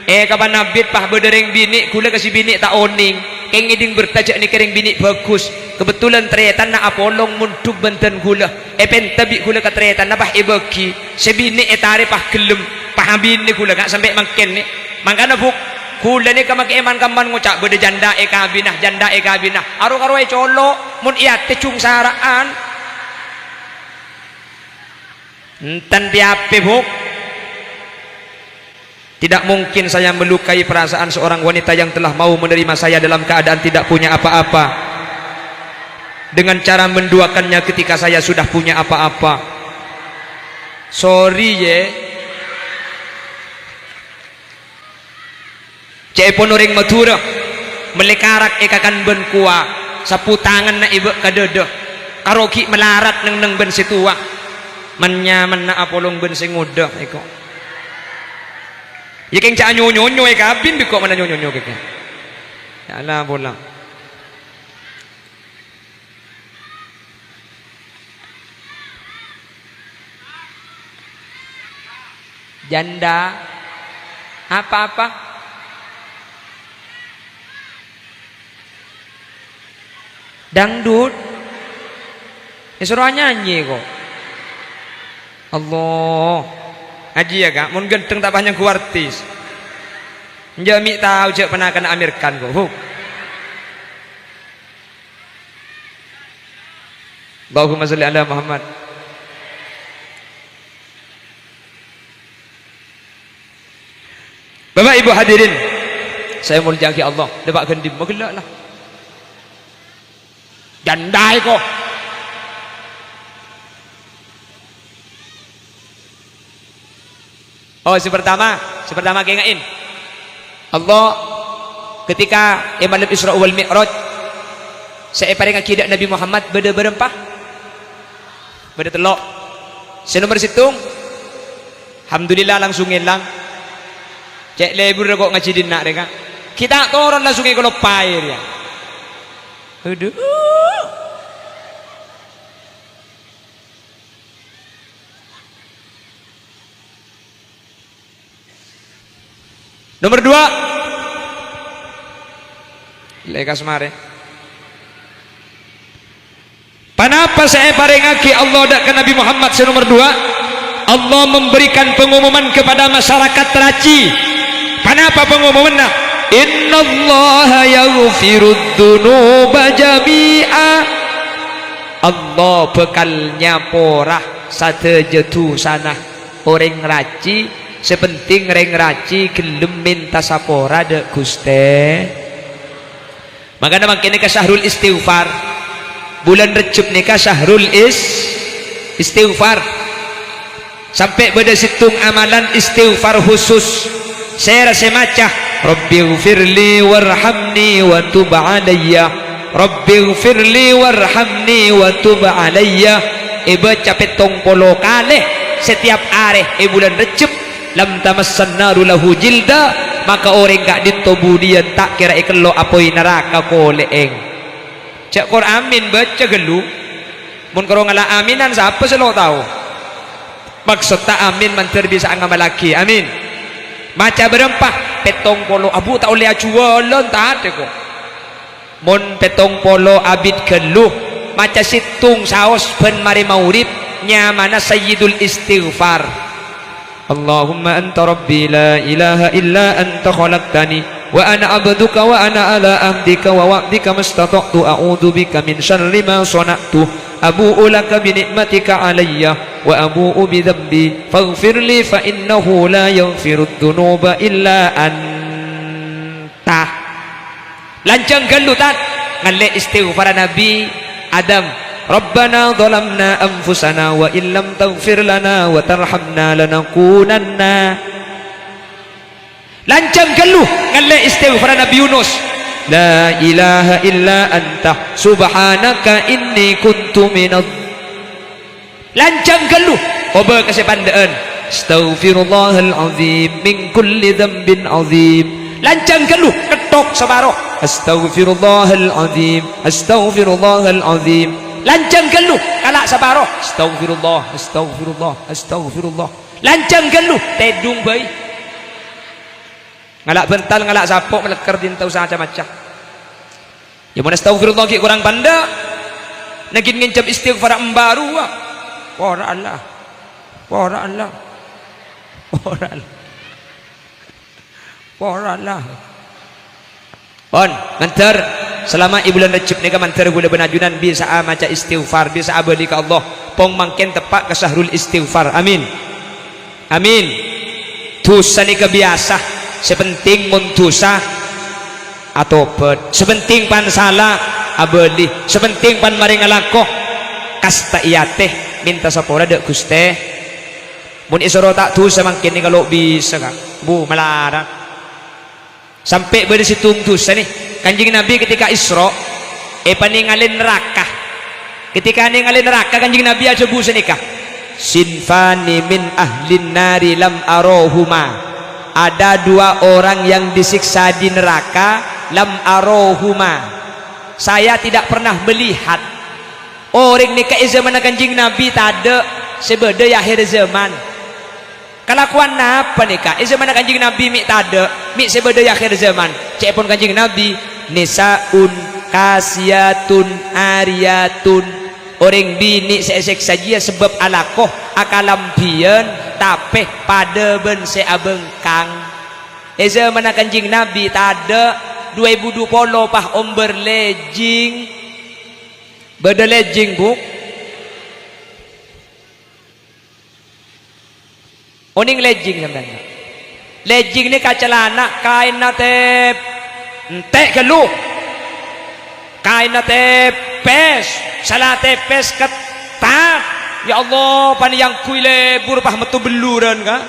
Eh, kapan abit pas bâdâ rèng binè', ghulâ ka sè binè' ta' onèng. Kèng ngèdhing berta jhâ' nèka rèng binè' bhâghus. Kebetulan tarètanna apolong mondhuk bân dân ghulâ. Èpènta bi' ghulâ ka tarètanna pas èbâghi. Sè binè' ètarè pas ghellem. Pas abinè ghulâ, Ka', sampè' mangkèn, nè. Mangkana, Bu', ghulâ nèka makè èman-kamman ngoca' bâdâ janda èkabina, janda èkabina. Aro-karo ècolo', mon è atè jhung sara'an. Enten pè-apè, Bu'. Tidak mungkin saya melukai perasaan seorang wanita yang telah mau menerima saya dalam keadaan tidak punya apa-apa, dengan cara menduakannya ketika saya sudah punya apa-apa. Sorry, ye. Ca'èpon orèng Madhurâ, mellè karak è kakan bân kowa, sapo tanganna èbâ' ka dâdâ, karo ghi' malarat neng-neng bân sè towa, man-nyamanna apolong bân sè ngodâ, èko. Yâ, kèng ca' nyo-nyonyo è kabin bi' ko' mana nyo-nyonyo kèng. Yâ Allah, pola. Janda. Apa-apa? Dangdut. Èsoro anyanyi, ko'. Allah. Ngajhi, yâ, Ka'. Mon ghântheng ta' pas nyangghu artis. Enjâ' mè' tao jâ' panakanna Amir Khan, ko'. Huh. Allahumma shalli ala Muhammad. Bapak Ibu hadirin, saya muliaaghi Allah. Dâpa' ghân dimma ghellâ' la. Janda, èko. Oh, sè pertama, sè pertama kènga'è. Allah ketika è malem Isra wal Mi'raj, sè èparèngaghi dâ' Nabi Muhammad bâdâ bârâmpa? Bâdâ tello'. Sè nomer sèttong, alhamdulillah, langsung ngèlang. Cè' lebur ko' ngajhi dinna' rèya. Ghi' ta' toron langsung èkaloppaè rèya. Aduh. Nomer dua. Lekas marè. Ponapa sè èparèngaghi Allah dâ' ka Nabi Muhammad sè nomer dua? Allah memberikan pengumuman kepada masyarakat Raci. Ponapa pengumumanna? "Innallaha yaghfirudz dzunuba jami'a." Allah bhâkal nyapora sadhâjâ dhusana orèng Raci, sè pentèng rèng Raci ghellem mènta sapora dâ' Ghustè. Mangkana mangkèn nèka syahrul istighfar. Bulân Rejjeb nèka syahrul is-, istighfar. Sampè' bâdâ sèttong amalan istighfar khusus. Sèra sè maca, "Rabbighfirli warhamni wa tub alayya. Rabbighfirli warhamni wa tub alayya." Èbâca pèttong polo kalè setiap arè è bulân Rejjeb. "Lam tamassan naru lahu jilda," maka orèng ka'dinto budiyân ta' kèra èkello' apoy naraka kolè'èng. Jhâ' kor amin, bâca ghâllu. Mon karo ngala' aminan, sapa sè lo' tao? Maksodda amin mandhâr bisa'a ngamallaghi. Amin. Maca bârâmpa? Pèttong polo. Abu, ta' ollè ajhuwâlân, ta' adâ, ko'. Mon pèttong polo abit ghâllu, maca sèttong saos bân marè maurip, nyamana Sayyidul Istighfar. Allahumma anta rabbi la ilaha illa anta khalaqtani, wa ana abduka wa ana ala ahdika wa wa'dika mastata'tu, a'udzu bika min syarri ma shana'tu, abu'u laka bi ni'matika alayya, wa abu'u bi dzambi, faghfirli fa innahu la yaghfirudz dzunuba illa anta. Lanjhâng ghâllu, Tan. Ngallè istighfarra Nabi Adam. "Rabbana zalamna anfusana wa illam taghfir lana wa tarhamna lanakunanna." Lanjhâng ghâllu, ngallè istighfarra Nabi Yunus. "La ilaha illa anta subhanaka inni kuntu minadz." Lanjhâng ghâllu, obâ ka sè pandâ'ân. "Astaghfirullahal azim min kulli dzambin azim." Lanjhâng ghâllu, ketthok saparo. "Astaghfirullahal azim, astaghfirullahal azim." Lanjhâng ghâllu, kala' saparo. "Astaghfirullah, astaghfirullah, astaghfirullah." Lanjhâng ghâllu, tèdung bhâi. Ngala' bhântal, ngala' sapo', malèkkèr dinta usaha ca-maca. Yâ, mon astaghfirullah ghi' korang pandâ', nagin ngènjhâm istighfar emba' rowa. Pora Allah. Pora Allah. Pora Allah. Pora Allah. Pon, mandhâr, salama è bulân Rejjeb nèka mandhâr kaulâ bân ajunan bisa'a maca istighfar, bisa'a abâli ka Allah. Pong mangkèn teppa' ka syahrul istighfar. Amin. Amin. Dhusa nèka biyasa, sè penting mon dhusa, atobhât. Sè penting pan sala, abâli. Sè penting pan marè ngalako, kasta è atè, mènta sapora dhâ' Ghustè. Mon èsoro ta' dhusa mangkèn nèka lo' bisa, Ka'. Bu, malarat. Sampè' bâdâ sèttong dhusa nè, Kanjeng Nabi ketika Isra, èpanèngalè naraka. Ketika nèngalè naraka, Kanjeng Nabi adhâbu sanèka, "Sinfani min ahlin nari lam arohuma." Ada dua orang yang disiksa di neraka, lam arohuma. Saya tidak pernah melihat. Orèng nèka è zamanna Kanjeng Nabi tadâ', sè bâdâ è akhir zaman. Kalakowan napa nèka? È zamanna Kanjeng Nabi mè' tadâ', mè' sè bâdâ è akhir zaman. Ca'èpon Kanjeng Nabi, "Nisa'un kasiyatun ariyatun." Orèng binè' sè èsèksa jiyâ sabâb alako, akalambhiyân, tapè padâ bân sè abhângkang. È zamanna Kanjeng Nabi tadâ', du èbu du polo pas ombâr lejing. Bâdâ lejing, Bu? Onèng lejing sampèyan? Lejing nèka calana kaènna tep-, entè' ghâllu. Kaènna tèpès, sala tèpès ketat. Ya Allah, panèyangghuy lebur pas metto bellurân, Ka'.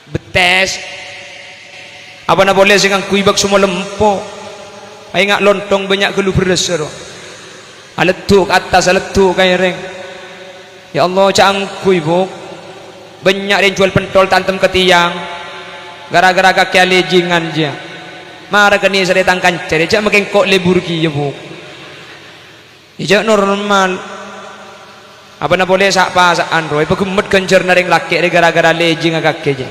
Bettès. Apana polè sè ngangghuy bâk somo lempo. Paènga' lontong bânnya' ghâllu bherrâs, ro. Aleddhu' ka attas, aleddhu' ka èrèng. Ya Allah, jhâ' angghuy, Bu. Bânnya' rèng juwâl pentol tantem ka tèyang. Gara-gara kakè alejingan, jiyâ. Mara kènè' sarè tang kanca rè, jhâ' makè engko' lebur kèya, Bu. Iyâ, jhâ' normal. Apana polè sa'-pasa'an rowa, èpaghemmet ghânjhârânna rèng lakè' rè gara-gara lejingnga kakè, jiyâ.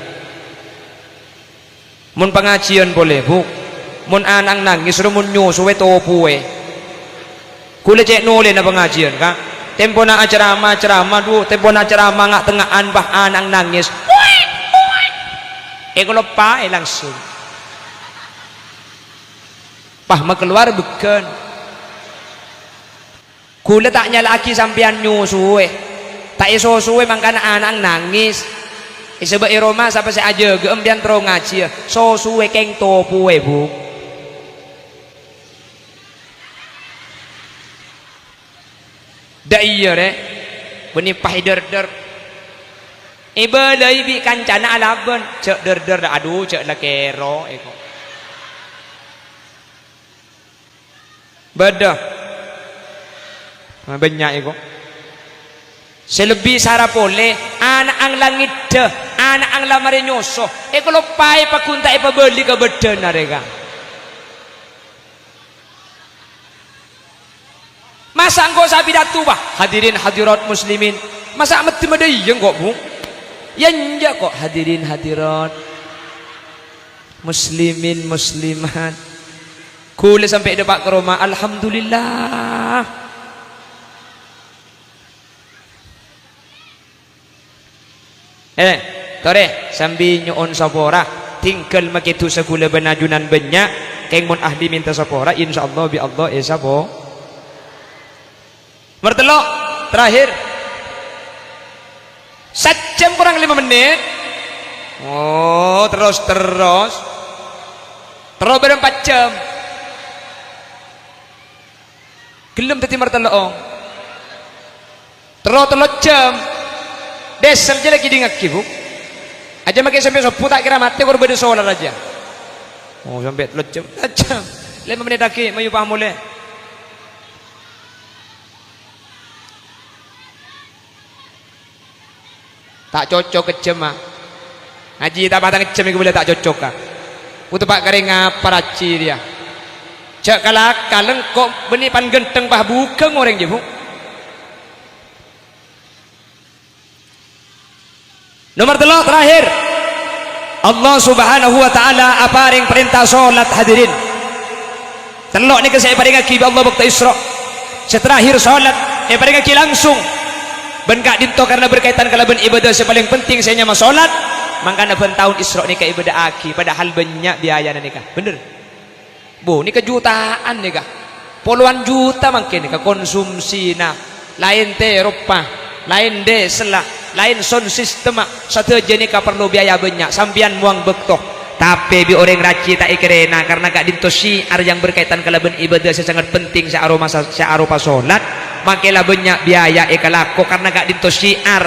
Mon pangajiyân polè, Bu. Mon ana'na nangès, ro, mon nyosowè topowè. Kaulâ cè' nolèna pangajiyân, Ka'. Tempona acarama, acarama, du, tempona acarama nga'-tengnga'an, pas ana'na nangès. Èkaloppaè langsung. Pas makalowar bâgân. Kaulâ ta' nyala'aghi sampèyan nyosowè. Ta' èsosowè mangkana ana'na nangès. Èsabâ' è roma sapa sè ajâgâ, empèyan terro ngajiyâ. Sosowè kèng topowè, Bu. Dâ' iyâ, rè. Bânnè pas èdârdâr. Èbâlâi bi' kancana alabân. Jhâ' dârdâr, adhu, jhâ' la kèro, èko. Bâdâ. Bânnya' èko. Sè lebbi sara polè, ana'na la ngeddhâ, ana'na la marè nyoso. Èkaloppaè paggun ta' èpabâli ka bâdâna rèka. Masa' engko' sè apidato, wah, hadirin hadirat muslimin? Masa' meddi-meddi iyâ engko', Bu? Yâ enjâ' ko', hadirin hadirat muslimin muslimat. Kaulâ sampè' dâpa' ka roma, alhamdulillah. Eh, torè, sambi nyo'on sapora. Tinggal makè dhusa kaulâ bân ajunan bânnya'. Kèng mon ahli mènta sapora, insyaallah bi' Allah èsapo-, Nomer tello', terakhir. Sajjhâm korang lèma mennit. Oh, terros-terros. Terro bârâmpa jhâm. Ghellem dhâddhi martello', ong. Terro tello' jhâm. Dâsel jâ' la kèdingngaghi, Bu. Ajâ makè sampè' sobbhu ta' kèra matè, kor bâdâ solar ajâ. Oh, sampè' tello' jhâm. Tello' jhâm. Lèma mennit aghi', mayu pas molè. Ta' cocok kejjemma. Ngajhi ta' patang jam iku bhâlâ ta' cocok, ka. Ku teppa' karè ngapa rajhi rèya. Jhâ' kala-kala engko' bânnè pan ghântheng pas bhughâng orèng, jâ, Bu. Nomer tello', terakhir. Allah Subhanahu wa Ta'ala aparèng parènta solat, hadirin. Tello' nèka sè èparèngaghi bi' Allah bâkto Isra. Sè terakhir, solat èparèngaghi langsung. Bân ka'dinto karna berkaitan kalabân ibadah sè palèng penting sè nyama solat, mangkana bân taon Isra nèka èbâdâ'âghi, padahal bânnya' biayana nèka. Bhender? Bu, nèka jutaan nèka. Polowan juta mangkèn nèka konsumsina. Laèn tèroppa, laèn dâsella. Laèn sound system, sadhâjâ nèka parlo biaya bânnya', sampèyan mowang bâkto. Tapè bi' orèng rajhi ta' èkèrèna, karna ka'dinto syiar yang berkaitan kalabân ibadah sè sangat penting sè aromasa-, sè aropa solat, makè la bânnya' biaya èkalako karna ka'dinto syiar.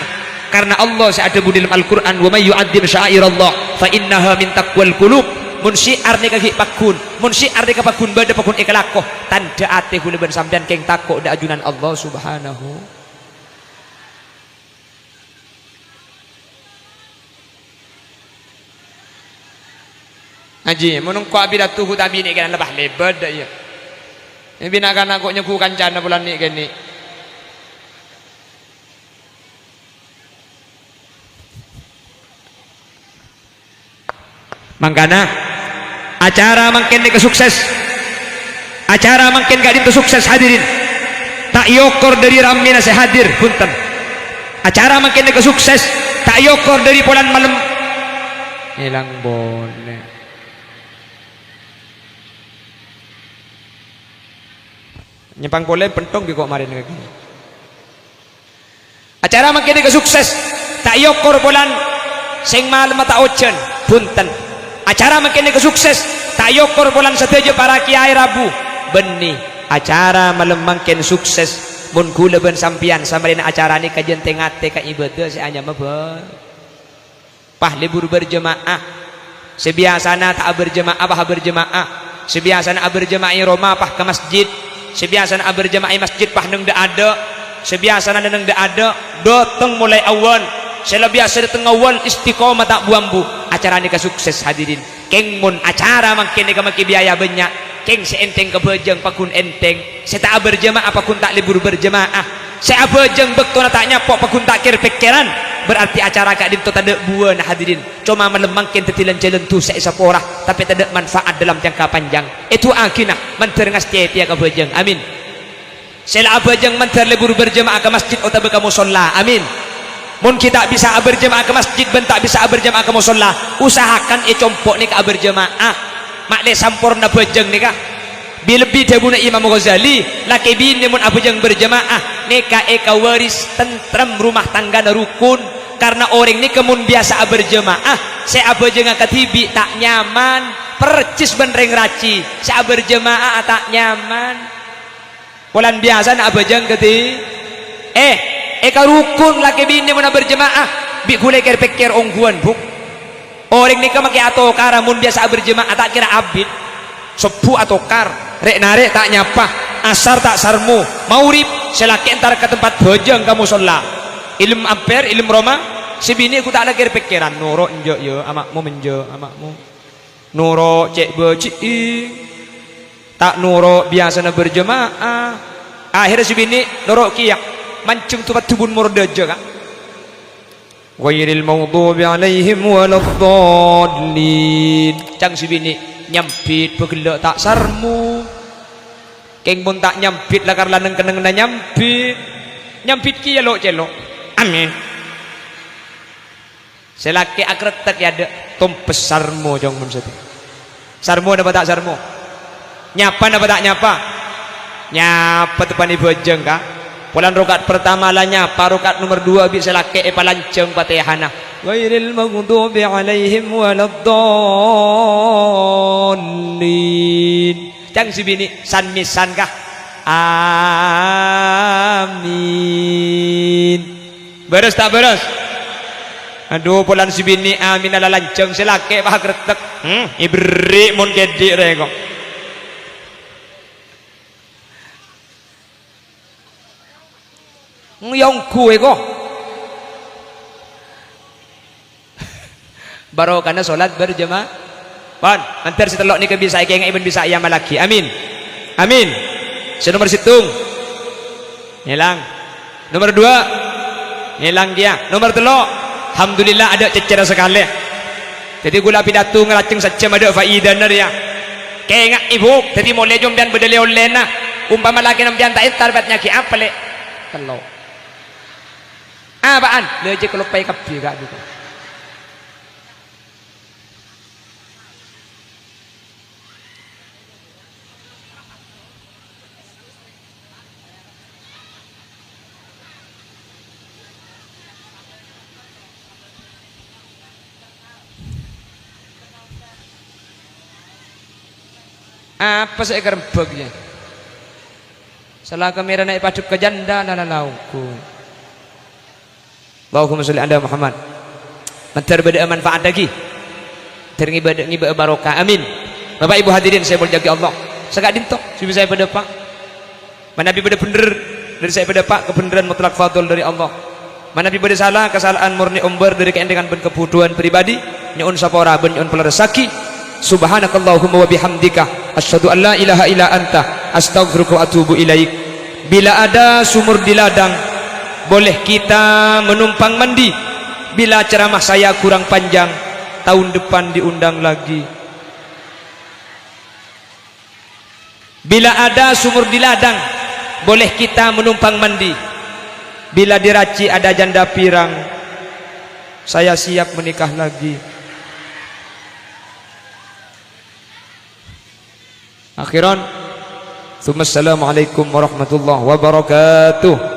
Karna Allah sè adhâbu dâlem Al-Qur'an, "Wa may yu'azzim sya'airallah fa innaha min taqwal qulub." Mon syiar nèka ghi' paggun, mon syiar nèka paggun bâdâ paggun èkalako, tandhâ atè kaulâ bân sampèyan kèng tako' dâ' ajunan Allah Subhanahu. Ajiyâ, mon engko' apidato ghu ta' binè' kènè' lebâ lèbât dâ' iyâ. È bina-kana ko' nyegghu kancana polana nè' kènè'. Mangkana, acara mangkèn nèka sukses. Acara mangkèn ka'dinto sukses, hadirin. Ta' èokor dâri rammèna sè hadir, bhunten. Acara mangkèn nèka sukses, ta' èokor dâri polana malem. Èlang polè. Nyèmpang polè pentong ghi' ko' marèna kaghi. Acara mangkèn nèka sukses, ta' èokor polana sèng malemma ta' ojhân, bhunten. Acara mangkèn nèka sukses, ta' èokor polana sadhâjâ para kèyaè rabu, bânnè. Acara malem mangkèn sukses, mon kaulâ bân sampèyan samarèna acara nèka jhân tè-ngatè ka ibadah sè anyama bâ-, Pas lebur berjema'ah. Sè biyasana ta' aberjema'ah, pas aberjema'ah. Sè biyasana aberjema'ah è roma, pas ka masjid. Sè biyasana aberjema'ah è masjid, pas neng dâ'-adâ'. Sè biyasana neng dâ'-adâ', dâteng molaè awwal. Sè la biyasa dâteng awwal, istiqomah ta' bu-ambu. Acara nèka sukses, hadirin. Kèng mon acara mangkèn nèka makè biaya bânnya', kèng sè èntèng kabhâjâng paggun èntèng. Sè ta' aberjema'ah paggun ta' lebur berjema'ah. Sè abhâjâng bâktona ta' nyapo' paggun ta' kèr-pèkkèran. Berarti acara ka'dinto tadâ' buwâna, hadirin. Coma malem mangkèn dhâddhi lan-jhâlân dhusa èsapora, tapè tadâ' manfaat dalam jangka panjang. Èdu'aaghina, mandhâr ngastètèya kabhâjâng. Amin. Sè la abhâjâng mandhâr lebur berjema'ah ka masjid otabâ ka mosolla. Amin. Mon ghi' ta' bisa aberjema'ah ka masjid bân ta' bisa aberjema'ah ka mosolla, usahakan è compo' nèka aberjema'ah. Ma'lè samporna bhâjâng nèka. Bi-, lebbi dhâbuna Imam Ghazali, lakè binè mon abhâjâng berjema'ah, nèka èkawaris tentrem rumah tanggana rukun. Karna orèng nèka mon biyasa aberjema'ah, sè abhâjângnga kadhibi' ta' nyaman, perjis bân rèng rajhi, sè aberjema'ah ta' nyaman. Polana biyasana abhâjâng kadhi-, eh, è ka rukun lakè binè mon aberjema'ah, bi' ghulâ kèr-pèkkèr ongghuwân, Bu. Orèng nèka makè atokara, mon biyasa aberjema'ah ta' kèra abit. Sobbhu atokar, rè'-narè' ta' nyapa, asar ta' sarmo, maghrib sè lakè entar ka tempat bhâjâng ka mosolla. Ilem ampèr, ilem roma, sè binè ghu ta' la kèr-pèkkèran, noro' enjâ' yâ, ama'mu menjâ', ama'mu. Noro' cè' bâji'ing, ta' noro' biyasana berjema'ah. Akhèrra sè binè' noro' kèya, manjheng tu paddhubun mordâjâ, Ka'. Ghairil maghdubi 'alaihim waladdallin. Ca'na sè binè', nyambit bâ' ghellâ' ta' sarmo. Kèng mon ta' nyambit la karla neng-kennengnganna nyambit. Nyambit kèya lo'-cèlo'. Amin. Sè lakè' akrettek è adâ', tompes sarmo, cong, mon satèya. Sarmo napa ta' sarmo? Nyapa napa ta' nyapa? Nyapa teppa'na bhâjâng, Ka'. Polana rokat pertama la nyapa, rokat nomer dua bi' sè lakè' èpalanjhâng Fatihana. Ghairil maghdubi 'alaihim waladdallin. Ca'na sè binè', san-mèsan, Ka'. Amin. Bârâs ta' bârâs? Adhu, polana sè binè' aminna la lanjhâng, sè lakè' pas akrettek. Hmm, èberri' mon kèdhi' rè ko'. Ngongghu è ko'. Barokana solat berjema-, Pon, mandhâr sè tello' nèka bisa èkaènga'è bân bisa èamallaghi. Amin. Amin. Sè nomer sèttong. Ngèlang. Nomer dua. Ngèlang kèya. Nomer tello'. Alhamdulillah, adâ' cècèra sakalè. Dhâddhi, ghulâ pidato ngarajheng sajjhâm adâ' faidana rèya. Kaènga'è, Bu, dhâddhi molè jhâ' sampèyan bâdâ lè-ollèna. Ompama lakèna sampèyan ta' entar, bât nyaghi apa, Lè'? Tello'. Apa'an? Lha, jhâ' kaloppaè kabbhi, Ka', gitu. Apa sè èkarembhâk, yâ? Sala kamèrana èpadhep ka jhândhâ, la, la, laongghu. Allahumma sholli ala Muhammad. Mandhâr bâdâ'â manfaattaghi. Mandhâr ngibâdâ-, ngibâ'â barokah. Amin. Bapak Ibu hadirin sè èmoljâ'aghi Allah. Saka'dinto sè bisa èpadâpa'. Manabi bâdâ bhendher dhâri sè èpadâpa', kabhendherran mutlak fadl dhâri Allah. Manabi bâdâ sala, kasala'an morni ombâr dhâri kaèndengan bân kabhudhuwân pribadi, nyo'on sapora bân nyo'on palerressaghi. Subhanakallahumma wa bihamdika, asyhadu an la ilaha illa anta, astaghfiruka wa atubu ilaik. Bila ada sumur di ladang, boleh kita menumpang mandi. Bila ceramah saya kurang panjang, tahun depan diundang lagi. Bila ada sumur di ladang, boleh kita menumpang mandi. Bila di Raci ada janda pirang, saya siap menikah lagi. Akhiran, tsumma assalamualaikum warahmatullahi wabarakatuh.